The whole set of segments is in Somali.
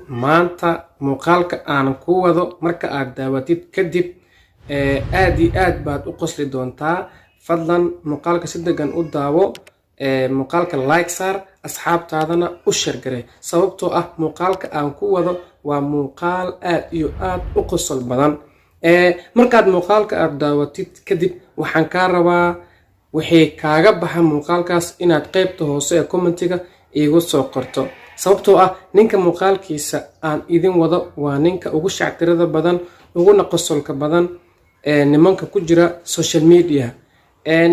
Maanta muuqaalka aan ku wado marka aad daawatid kadib, aad iyo aad baad u qosli doontaa. Fadlan muuqaalka si degan u daawo, muuqaalka like saar, asxaabtaadana u share garee, sababtoo ah muuqaalka aan ku wado waa muuqaal aad iyo aad u qosol badan. Markaad muuqaalka aad daawatid kadib, waxaan kaa rabaa wixii kaaga baxa muuqaalkaas inaad qeybta hoose ee commentiga iigu soo qorto, sababtoo ah ninka muuqaalkiisa aan idin wado waa ninka ugu shactirada badan, uguna qosolka badan ee nimanka ku jira social media.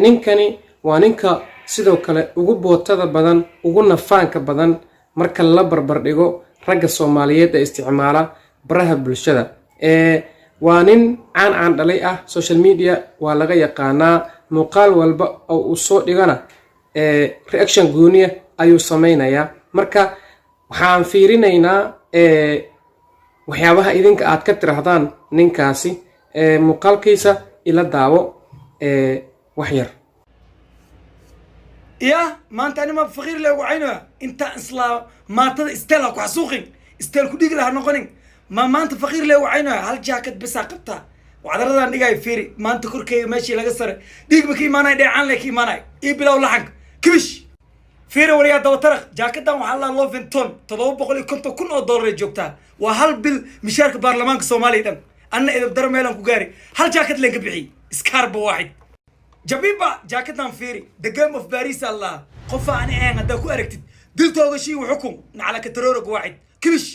Ninkani waa ninka sidoo kale ugu bootada badan, uguna faanka badan marka la barbar dhigo ragga Soomaaliyeed ee isticmaala baraha bulshada. Waa nin caan caan dhalay ah, social media waa laga yaqaanaa. Muuqaal walba oo uu soo dhigana reaction gooniya ayuu sameynayaa. Marka waxaan fiirinaynaa waxyaabaha idinka aad ka tiraahdaan ninkaasi. Muuqaalkiisa ila daawo wax yar. Ya maanta anima faqiir le ugu caynaya intaa islaa maatada steel ha ku xasuuqin, steel ku dhigi laha noqonin. Ma maanta faqiir le ugu caynaya? Hal jaakad bisaa qabtaa, wacdaradan dhigaayo. Fiiri maanta korkeyga meeshii laga sare, dhiig ma ka imaanay, dheecaan le ka imaanay. Ii bilow laxanka kibish. Fiiri wariyaa dabataraq, jaakadan waxaa laa Loventon, 750,000 oo dollar ay joogtaa. Waa hal bil mishaarka baarlamaanka Soomaaliya dhan. Anna edab daro meelaan ku gaari, hal jaakad leen ka bixiyey, iskaarba waaxid jabiba. Jaakadan fiiri, The Game of Paris. Allah, qofa ani ahayn haddaa ku aragtid, diltooga shii xukun nacla katarorog waaxid kibish.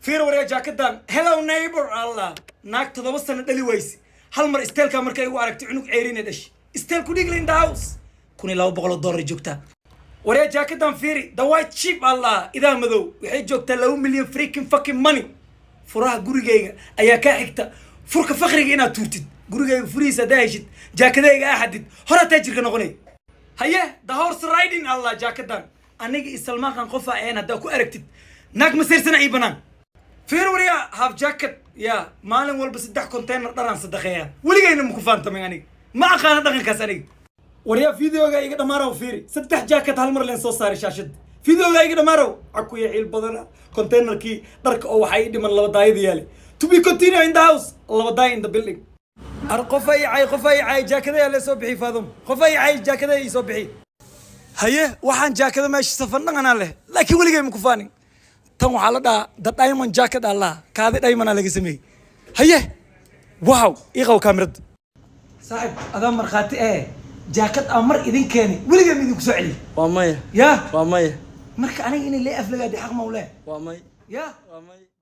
Fiiri waryaa, jaakadan Hello Neighbor. Allah, naag 7 sano dhali wayse, hal mar styleka markay igu aragtay cunug ceerina dhash. Style ku dhigla in the house, 1,200 oo dollar ay joogtaa. Waryaa, jaakadan fiiri, The White Sheep. Allah, idaa madow waxay joogtaa 2 milyan freaking fucking money. Furaha gurigayga ayaa kaa xigta furka fakriga inaad tuurtid. Gurigayga furihiisa haddaa heshid, jaakadayga aa xadid, hora taajirka noqonay. Haye, The Horse Riding. Allah, jaakadan aniga iyo Salmaankan qofa ahayn haddaa ku aragtid, naag masiirsana ii banaan. Fiir wariyaa, half jacket. Ya maalin walba saddex container dharaan sadaqeeya, weligayna maku faantamay. Aniga ma aqaano dhaqankaas aniga. Waryaa, videoga iga dhamaaraw. Fiiri, saddex jacket hal mar leen soo saaray shaashada. Videoga iga dhamaaraw, cakuya ciil badana. Containerkii dharka oo waxaa ii dhiman laba daayada yaale. To be continue in the house, laba daay in the building. Ar qofa i cay, qofa i cay, jaakadayaa lee soo bixi. Faadum, qofa i cay, jaakadaya ii soo bixi. Haye, waxaan jaakada meesha safan dhanganaa leh, laakiin weligay ma ku faanin. Tan waxaa la dhahaa The Diamond Jacket. Allah, kaadi diamondaa laga sameeyey. Haye, wow, ii qabo kaamirada. Saaxib, adaa markhaati ee jaakad aan mar idin keenay, weligay ma idinku soo celiyey? Waa maya. Ya? Waa maya. Marka aniga inay lee aflagaadi xaq ma u leh? Waa maya. Ya? Waa maya.